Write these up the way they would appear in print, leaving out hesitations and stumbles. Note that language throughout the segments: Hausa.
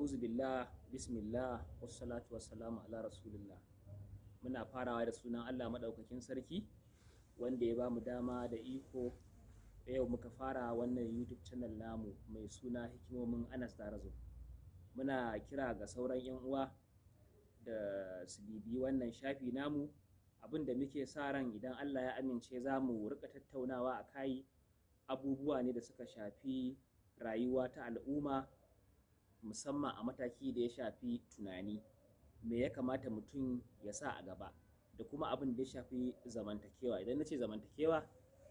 A'udhu billah, bismillah, wassalatu wassalamu ala rasulillah. Muna farawa da sunan Allah maɗaukakin sarki wanda ya bamu dama da iko yau muka fara wannan YouTube channel namu mai suna Hikimomin Anas Darazo. Muna kira ga sauran 'yan uwa da su bibiyi wannan shafi namu. Abin da muke sa ran idan Allah ya amince za mu rika tattaunawa a kai abubuwa ne da suka shafi rayuwa ta al'umma, musamman a mataki da ya shafi tunani, me ya kamata mutum ya sa a gaba, da kuma abin da ya shafi zamantakewa. Idan na ce zamantakewa,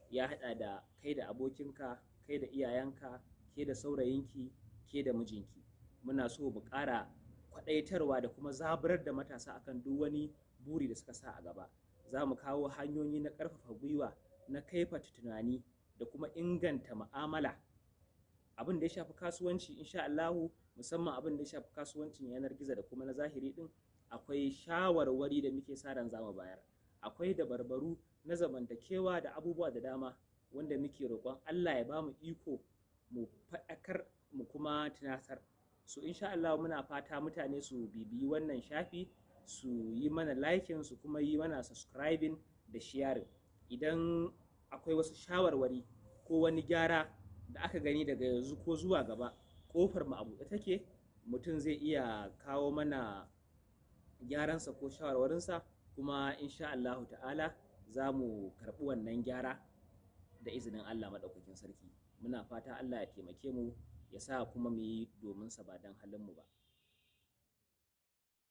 ya haɗa da kai da abokinka, kai da iyayenka, ke da saurayinki, ke da mijinki. Muna so mu ƙara kwaɗaitarwa da kuma zaburar da matasa akan duk wani buri da suka sa a gaba. Za mu kawo hanyoyi na ƙarfafa gwiwa, na kaifata tunani da kuma inganta mu'amala. Abin da ya shafi kasuwanci, insha Allahu, musamman abin da ya shafi kasuwancin yanar gizo da kuma na zahiri din, akwai shawarwari da muke sa ran zamu bayar. Akwai dabarbaru na zamantakewa da abubuwa da dama wanda muke roƙon Allah ya bamu iko mu faɗakar mu kuma tunatar. So insha Allah muna fata mutane su bibiyi wannan shafi, su yi mana liking, su kuma yi mana subscribing da sharing. Idan akwai wasu shawarwari ko wani gyara da aka gani daga yanzu ko zuwa gaba, kofar mu a buɗe take. Mutum zai iya kawo mana gyaransa ko shawarwarinsa, kuma insha Allahu ta'ala za mu karɓi wannan gyara da izinin Allah maɗaukakin sarki. Muna fata Allah ya taimake mu, ya sa kuma mu yi domin sa ba don halin mu ba.